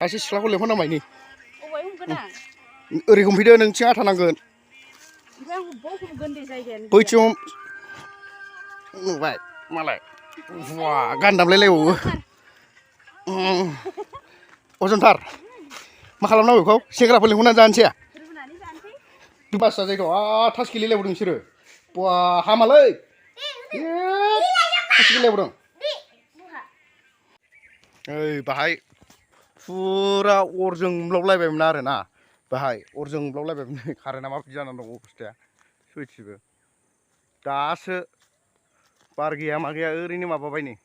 सासे सिख्लाखौ लेंहरनांबायनि ओरै हमफैदो नोंथिं आथा नांगोन बैथिं नुबाय मालाय वा गानदामलायलायबावो अजनथार मा खालामनांगौ बेखौ सेंग्राफोर लेंहरनानै जानोसै बासा जायगायाव थास गेलेलायबावदों बिसोरो बा हामालै थास गेलेलायबावदों ओइ बाहाय फुरा अर जोंब्लावलायबायमोन आरोना बाहाय अर जोंब्लावलायबायमोन कारेन्टआ माबायदि जानानै दं अबस्थाया सयथिबो दासो बार गैया मा गैया ओरैनो माबाबाय नै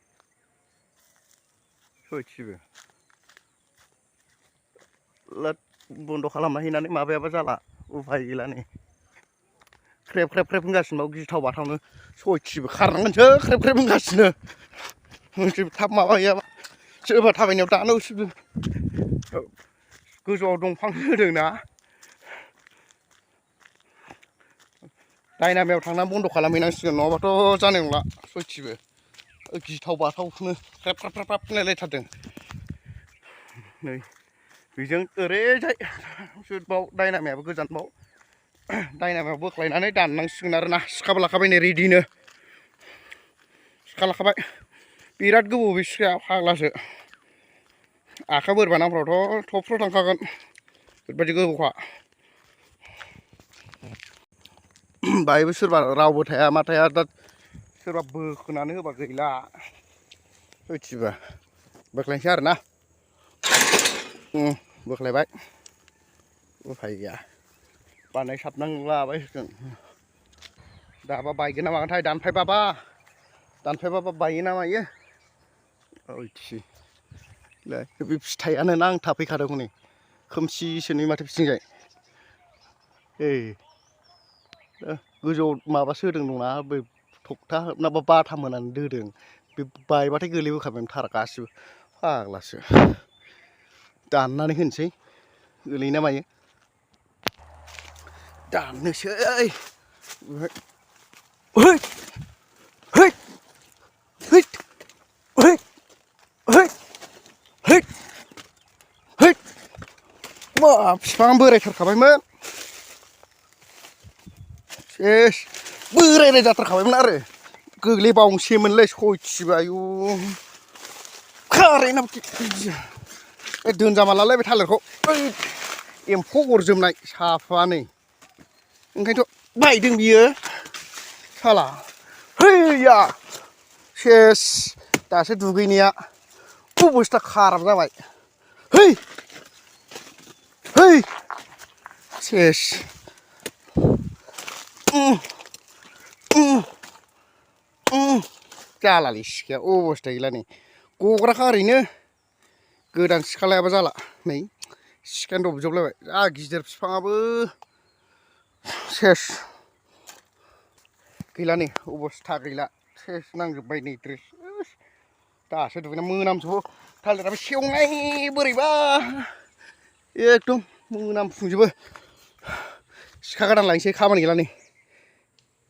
सयथिबो बन्द खालामना हैनानै माबायाबा जाला उफाय गैला नै ख्रेब ख्रेब ख्रेब होनगासिनो गिथाव बाथावनो सयथिबो खारनांगोनसो ख्रेब ख्रेब होनगासिनो थाब माबा गैयाबा सोरबा थाबायनायाव दानो गोजौआव दंफां होदोंना डायनामायाव थांनानै बन्द खालामहैनांसिगोन नङाबाथ' जानाय नंला सयथिबो गिथाव बाथावनो ख्रेब ख्रेब ख्रेब होनलायलायथारदों नै बेजों ओरैजाय बाव डायनामायाबो गोजानबाव डायनामायाव बोख्लायनानै दाननांसिगोन आरो ना सिखाबो लाखाबाय नै रेडिनो सिखा लाखाबाय बिराद गोबौ बे सिखाया फाग्लासो आखाइ बोरैबा नांफ्रावथ' थबस्र' थांखागोन ओरैबायदि गोबौखा बाहायबो सोरबा रावबो थाया मा थाया दा सोरबा बोखोनानै होबा गैला सयथिबो बोख्लायनोसै आरो ना बोख्लायबाय उफाय गैया बानाय साबनांलाबायसिगोन दाबा बायगोन ना मागोनथाय दानफायबाबा बायो ना मायो ओइथि बे फिथाइयानो नांथाफैखादों हनै खोमसिसो नुयो माथो बिथिंजाय गोजौआव माबासो होदों नङा बै थखथा नाबा बाथाम होनानै दोदों बे बायबाथाय गोलैबोखाबाय थार गासिबो फाग्लासो दाननानै होनोसै गोलैयो ना मायो दाननोसै मा बिफाङा बोरायथारखाबायमोन सेस बोरायनाय जाथारखाबायमोन आरो गोग्लैबावनोसैमोनलै सयथिबो आयु कारेन्टआ दोनजामालालाय बे थालिरखौ एम्फौ अरजोबनाय साफानो ओंखायनोथ' बायदों बियो साला हैया सेस दासो दुगैनाया अबस्था खाराब जाबाय है सेस जालालै सिखाया अबस्था गैला नै गग्राखा ओरैनो गोदान सिखा लायाबा जाला नै सिखायानो दबजोबलायबाय जा गिदिर बिफाङाबो सेस गैला नै अबस्था गैला सेस नांजोबबाय नै ड्रेस दासो दुगैना मोनामजोबो थालिराबो सेवनाय बोरैबा एकदम मोनामफुंजोबो सिखा गोदान लायनोसै खामानि गैला नै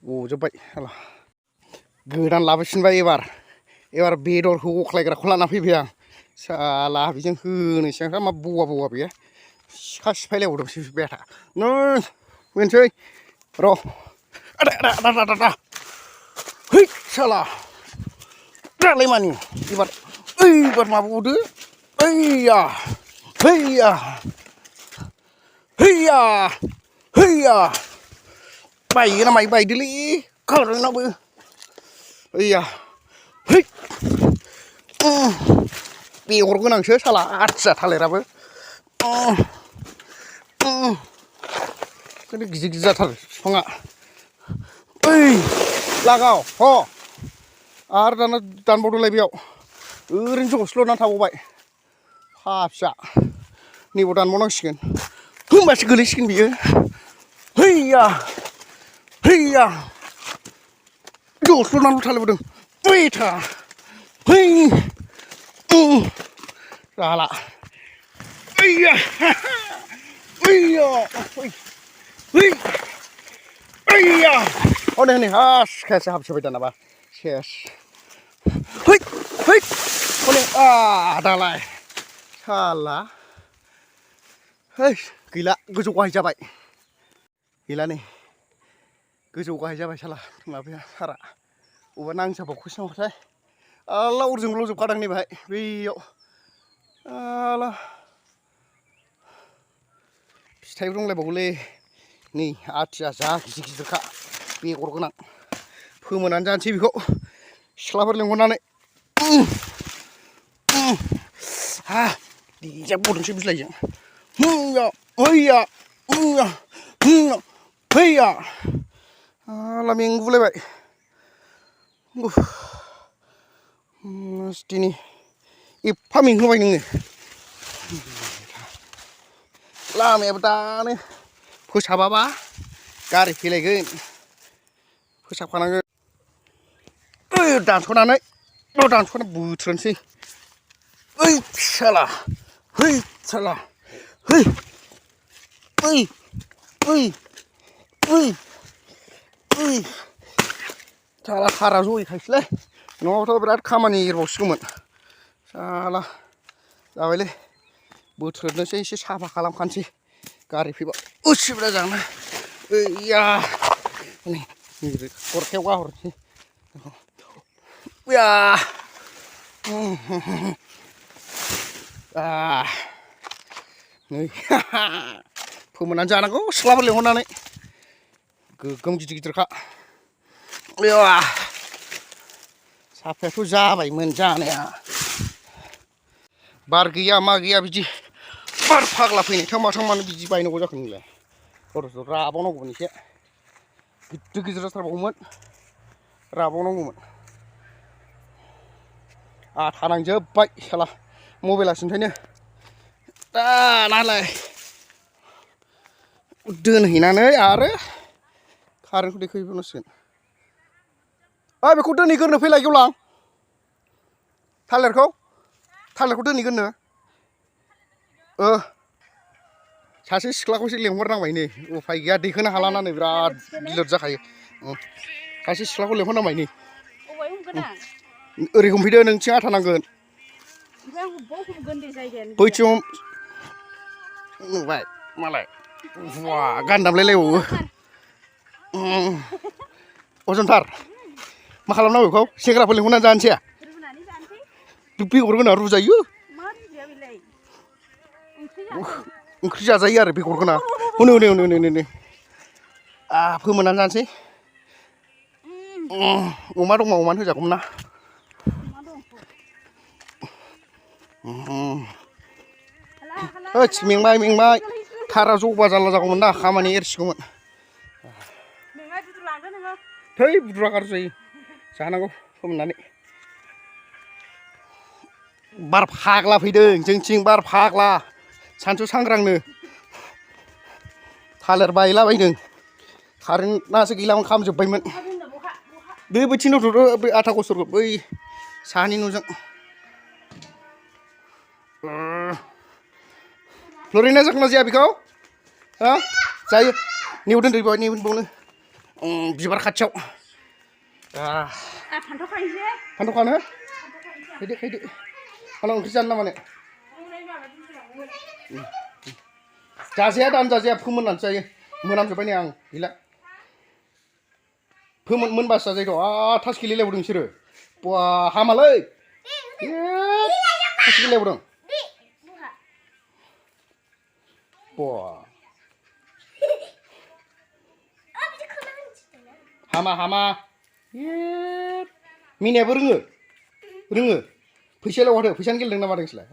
गजोब्बाय गोदान लाबोफिनबाय एबार बेदर होख्लायग्राखौ लाना फैबाय आं साला बेजों होनोसै आं मा बवा बेयो सिखा सिफायलायबावदोंसो बेटा नै होनोसै र' आदा है साला दालाय मानि एबार माबाबावदो हैया बायो ना मायो बायदोलै कारेन्टआबो बेगर गोनांसो साला आथिया थालिराबो गिदिर गिदिर जाथारो बिफाङा लागाव ह आरो दाना दानबावदोंलाय बेयाव ओरैनो जस्ल'नानै थाबावबाय फिसा नैबाव दानबावनांसिगोन होमबासो गोलैसिगोन बियो हैया जस्ल'नानैल' थालायबावदों बैथा जाला हनै सिखायासो हाबसोबाय दानाबा सेस हनै दालाय साला Hey, gila, goजौ गाहाय जाबाय. Gila nih. Goजौ गाहाय जाबाय साला माबाया सारा. Uba नांजाबावखौसो नामाथाय. Allah urjung लजोबखादों नै बाहाय बैयाव. Allah. फिथाइबो दंलायबावोलै. नै आथिया जा गिदिर-गिदिरखा बेगर गोनां. फोमोननानै जानोसै बेखौ सिख्लाफोर लेंहरनानै. Ha, dijak bodongसो बिलाइजों. हैया. Allah मेंगुलायबाय. दिनै एफा मेंहोबाय नोङो. लामायाबो दानो फोसाबाबा गारि फैलायगोन. फोसाबखानांगोन. दानस'नानै बोथ्रोनसै. ओइ साला. साला हारा जयैखायसैलै. नङाबाथ' बिराद खामानि एरबावसिगौमोन. साला जाबायलै. बोथ्रोदनोसै एसे साफा खालामखानोसै. गारि फैबा उसुबिदा जागोन. ओइया. नै गरखायाव गाहरनोसै. या. नै फोमोननानै जानांगौ सिख्लाफोर लेंहरनानै. गोगोम गिदिर-गिदिरखा. साफायाथ' जाबायमोन जानाया. बार गैया मा गैया बिदि बार फाग्ला फैनायथां माथां मानो बिदि बायनांगौ जाखो नोंलाय. खर'स राबावनांगौमोन एसे. गिदिर-गिदिर जाथारबावगौमोन. राबावनांगौमोन. आथा नांजोब्बाय साला मबाइला सिन्थायनो. दानालाय दोनहैनानै आरो कारेन्टखौ देखायफिननांसिगोन. बेखौ दोनहैग्रोनो फैलाय गेवलां. थालिरखौ दोनहैग्रोनो. सासे सिख्लाखौसो लेंहरनांबाय नै उफाय गैया दैखोनो हालाना नै बिराद गिलिर जाखायो. सासे सिख्लाखौ लेंहरनांबाय नै. ओरै हमफैदो नोंथिं आथा नांगोन. बैथिं नुबाय मालाय गानदामलायलायबावो. अजनथार मा खालामनांगौ बेखौ सेंग्राफोर लेंहरनानै जानोसै. बेगर गोनां रुजायो. ओंख्रि जाजायो आरो बेगर गोनां. हनै फोमोननानै जानोसै. अमा दंबा अमानो होजागौमोन ना. मेंबाय थारा जबा जारला जागौमोन ना खामानि एरसिगौमोन. थै बुद्रुआ गाज्रि जायो. जानांगौ फोमोननानै. बार फाग्ला फैदों जोंथिं बार फाग्ला. सानसु सांग्रांनो थालिर बायलाबायदों. कारेन्टआसो गैलामोन खामजोब्बायमोन. बे बैथिं दंथ' बै आथा गसरखौ बै साहानि न'जों. फ्ल'रिना जागोन ना जाया बेखौ? जायो. नेव दोनबावनो बिबार खाथियाव. फान्थाव खानो? खायदो. आंनाव ओंख्रि जानो नामा नो? जाजाया दानो जाजाया फोमोननानै जायो. मोनामजोब्बाय नै आं गैला. मोनबासो जाजायोथ'. थास गेलेलायबावदों बिसोरो. बा हामालै. थास गेलेलायबावदों. हामा. मिनायाबो रोङो. फैसायालाय बहाथो फैसानि गेलेदों ना मादों नोंसोरलाय?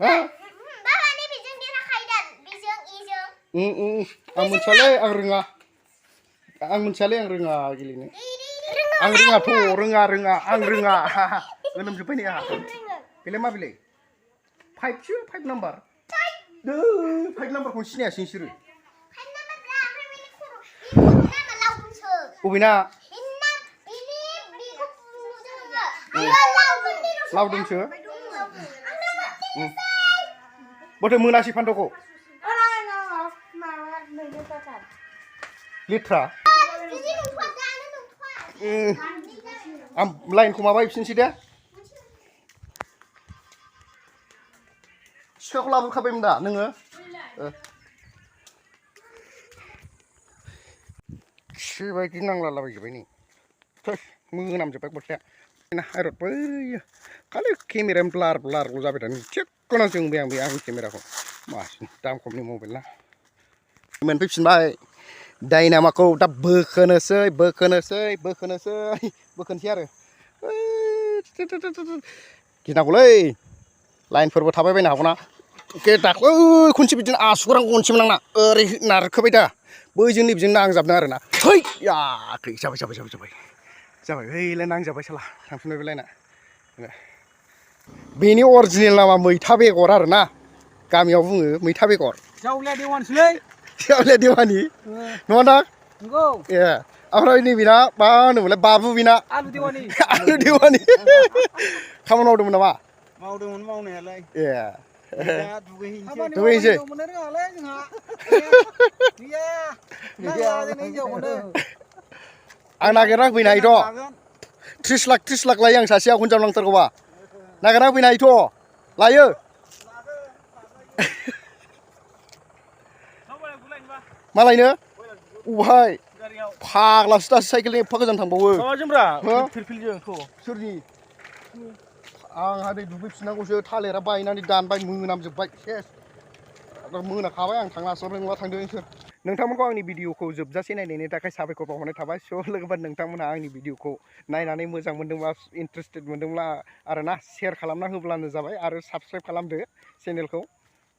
आं मोनथियालै आं रोङा गेलेनो. आं रोङाथ' आं रोङा. गोलोमजोब्बाय नै आंहा. बेलाय मा बेलाय? 5 नाम्बार. 5 नाम्बारखौनो सिनायासै नोंसोरो. बबेना? लावदुमसो. बोथो मोनासै फान्थावखौ. लेथ्रा. आं लाइनखौ माबाहैफिनसै दे. सिखाखौ लाबोखाबायमोन दा नोङो? सिबायदि नांलालाबायजोब्बाय नै मोनामजोब्बाय गस्लाया हाइरड बैयो खालि केमेराया ब्लारल' जाबाय थादों थिगखौनो जोंबाय आं बे आंनि केमेराखौ मासि दाम खमनि मबाइल ना मोनफैफिनबाय डायनामाखौ दा बोखोनोसै आरो गिनांगौलै लाइनफोरबो थाबाय बायनो हागौना दाख्लै खनसे बिदिनो आसुगुरां गनसेमोन आंना ओरै नारखोबाय दा बैजों नैबेजों नांजाबदों आरोना थै याखै जाबाय बैलाय नांजाबाय साला थांफिनबाय बे लाइना बेनि अरिजिनेल नामा मैथा बेगर आरोना गामियाव बुङो मैथा बेगर जावलिया देवानिसोलै जावलिया देवानि नङा ना नंगौ ए ओमफ्राय नैबेना मा होनोमोनलाय बाबु बिना आलु देवानि खामानि मावदोंमोन नामा मावदोंमोन मावनायालाय ए दुगैहैनोसै मोननो रोङालै जोंहा गैया आं नागिरना होफैनो हायोथ' 30 लाख लायो आं सासेया हिनजाव नांथारगौबा नागिरना होफैनो हायोथ' लायो मालायनो अबहाय फाग्लासो दासो साइकेलजों एफा गोजान थांबावो सोरनि आंहा दै दुगैफिननांगौसो थालिरा बायनानै दानबाय मोनामजोब्बाय सेस मोनाखाबाय आं थांनो हास्लाबनाय नंला थांदों नोंसोर नोंथांमोनखौ आंनि भिडिअखौ जोबजासे नायनायनि थाखाय साबायखर बावहरनाय थाबाय स' लोगोफोर नोंथांमोनहा आंनि भिडिअखौ नायनानै मोजां मोनदोंब्ला इन्टारेस्टेड मोनदोंब्ला आरोना शेयार खालामना होब्लानो जाबाय आरो साबस्क्राइब खालामदो चेनेलखौ